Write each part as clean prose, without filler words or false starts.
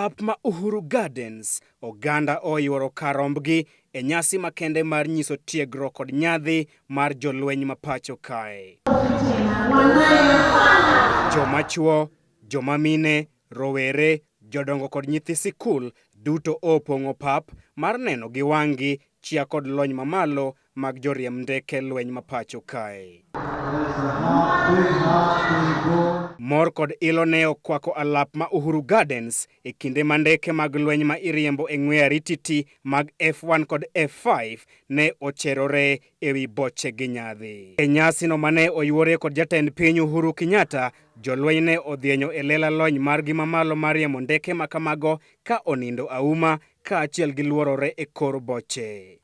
pap ma Uhuru Gardens, oganda oyuoro kar rombgi e nyasi makende mar nyiso tiegruok kod nyadhi mar jolweny ma pacho kae. Joma chuo, joma mine, rowere, jodongo kod nyithi sikul duto opong'o pap mar neno gi wang'gi chia kod lony mamalo mag joriemb ndeke lweny ma pacho kae. Mor kod ilo ne okwako alap ma Uhuru Gardens e kinde ma ndeke mag lweny ma iriembo e ng'we arititi mag F1 kod F5 ne ocherore e wi boche gi nyadhi. E nyasino mane oyuorie kod jatend piny Uhuru Kenyatta, jolweny ne odhienyo e lela lony margi mamalo mar riembo ndeke ma kamago ka onindo auma kaachiel gi luorore e kor boche.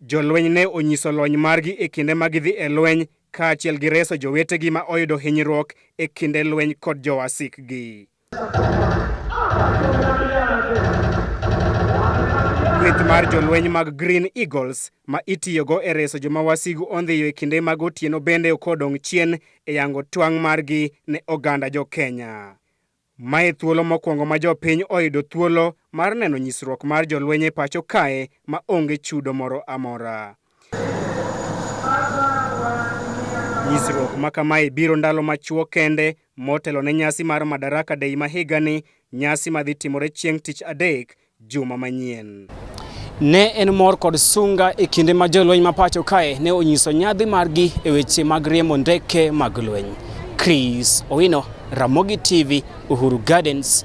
Jolweny ne onyiso lony margi e kinde ma gidhi e lweny kaachiel gi reso jowetegi ma oyudo hinyruok e kinde lweny kod jowasikgi. Kweth mar jolweny mag Green Eagles ma itiyogo e reso joma wasigu ondhiyo e kinde mag otieno bende ok odong' chien e yango twang' margi ne oganda jo Kenya. Mae thuolo mokwongo ma jopiny oyudo thuolo mar neno nyisruok mar jolweny e pacho kae ma onge chudo moro amora. Nyisruok ma kamae biro ndalo machuok kende motelo ne nyasi mar Madaraka Day ma higani, nyasi madhi timore chieng' tich adek juma manyien. Ne en mor kod sunga e kinde ma jolweny ma pacho kae ne onyiso nyadhi margi e weche mag riembo ndeke mag lweny. Chris Owino, Ramogi TV, Uhuru Gardens,